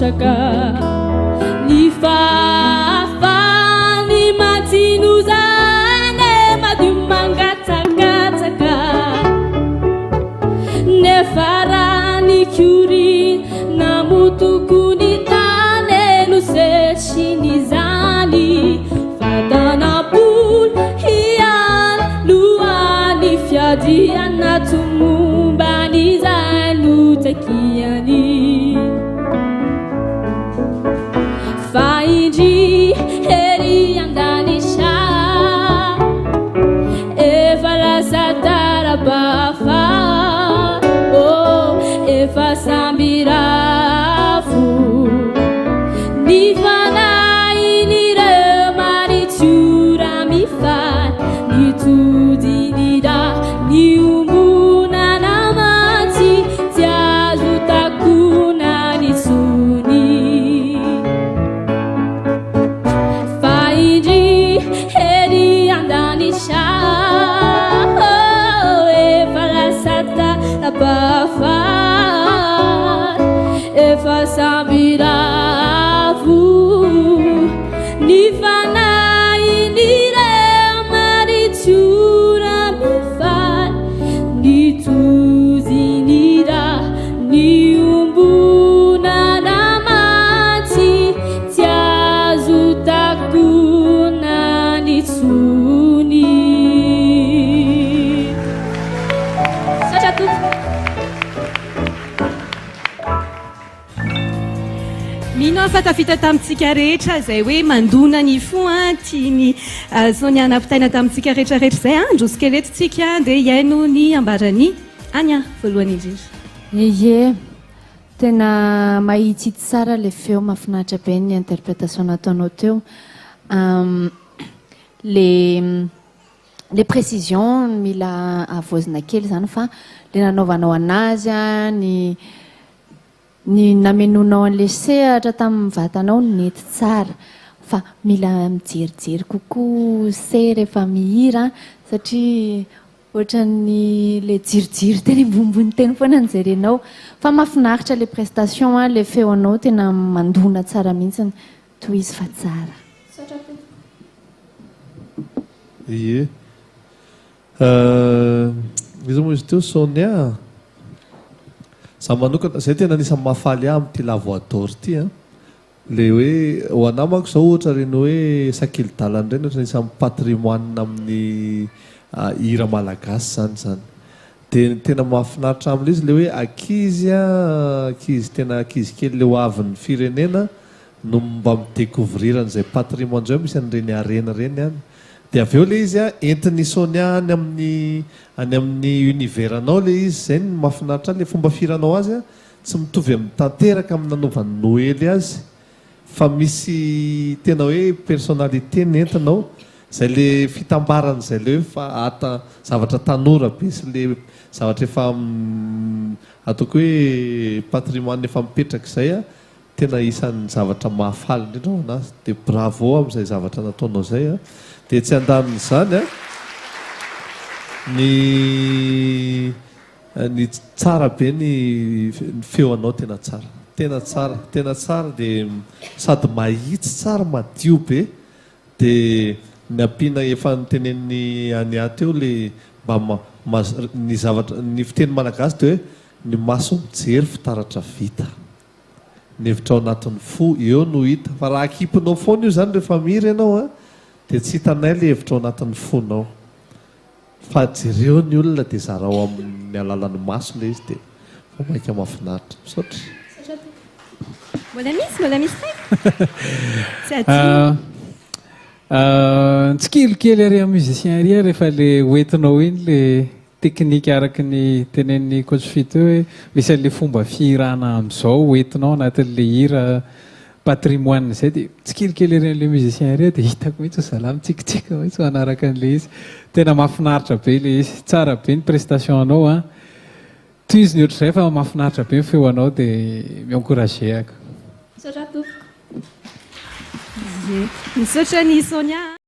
trotraka ny fahafahany matsino-zany madio mangatsakatsaka nefa raha nikoriana motoko ny tany no setrin'izany vatanam-polo ihany no hany fiadiana tsy momba an'izay no takiany fa indry ery an-danitra efa lasa tara-bafa oh efa samby ravo ny fanahin'ireo maritiora mifaly ny todin'ira niombonana mantsy tsy azo takonana intsony fa indry ery an-danitra oh efa lasa tara-bafa efa samby ravo ny fanahin'ireo maritiora mifaly ny tozin'ira niombonana mantsy tsy azo takonana intsony. Misaotra tompoko. Mino aho fa tafita tamintsika rehetra izay hoe mandona ny fo an, tian'i Sonia nampitaina tamintsika rehetra rehetra izay an. Handroso kely eto tsika dia hihaino ny ambaran'i Ania voalohany indrindra. Ie, tena mahitsitsy tsara le feo, mahafinaritra be ny interprétation nataonao teo. Le le précision mila havaozina kely zany fa le nanaovanao anazy an, ny Ny namenoanao an'ilay sehatra tamin'ny vatanao nety tsara fa mila mijerijery kokoa se rehefa mihira satria ohatran'ny le jirojiro teny ambonimbony teny foana no jerenao fa mahafinaritra le prestation an, le feonao tena mandona tsara mihitsiny, tohizo fa tsara. Misaotra tompoko. Ie. Iza moa izy teo? Sonia a! Za manokana, zay tena anisan'ny mahafaly ahy amin'ity La Voix d'Or ity an! Le hoe, ho anah manko zao ohatra ireny hoe Sakeli-dalana ireny ohatra anisan'ny patrimoine amin'ny hira malagasy zany izany. Dia ny tena mahafinaritra amin'ilay izy le hoe ankizy an, ankizy tena ankizy kely le ho avin'ny firenena no mba mi-decouvrir an'izay patrimoine izay hoe misy an'ireny harena ireny any. Dia avy eo ilay izy an, entin'i Sonia any amin'ny any amin'ny univers-nao ilay izy, izay no mahafinaritra ahy, ilay fomba fihiranao azy an, tsy mitovy amin'ny tanteraka amin'ny nanaovan'i Noely azy, fa misy tena hoe personnalité ny entinao, izay ilay fitambaran'izay ilay hoe fa ata zavatra tanora be sy ilay zavatra efa ataoko hoe patrimoine efa mipetraka izay an, Tena isan'ny zavatra mahafaly indrindra ho anazy. Dia bravo amin'izay zavatra nataonao izay a. Dia tsy andanin'izany a, ny ny tsara be ny ny feo anao tena tsara. Tena tsara, tena tsara dia sady mahitsy tsara, madio be. Dia ny ampiana efa notenenin'i Ania teo ilay mba ma ny zavatra ny fiteny malagasy dia hoe ny maso mijery fitaratra vita. Ny hevitra ao anatin'ny fo, eo no hita. Fa raha akipinao foana io izany rehefa mihira ianao an, dia tsy hitanay ilay hevitra ao anatin'ny fonao. Fa jereo ny olona dia zarao amin'ny alalan'ny maso ilay izy dia vao mainka mahafinaritra. Misaotra. Misaotra tompoko. Mbola misy, mbola misy taiza? Tsy adino. Nitsikilo kely ery amin'ny musicien ery aho rehefa ilay hoentinao iny ilay Teknika araka ny tenenin'i Coach Fy teo hoe misy an'ilay fomba fihirana amin'izao hoentinao anatin'ilay hira patrimoine izay dia tsikelikely ery an'ilay musicien ery dia hitako mihitsy ry zalahy mitsikitsiky mihitsy manaraka an'ilay izy. Tena mahafinaritra be ilay izy. Tsara be ny prestation anao an. Tohizo ny ohatr'izay fa mahafinaritra be ny feo anao dia mi-encourager ako. Misaotra tompoko. Ie. Misaotra an'i Sonia a.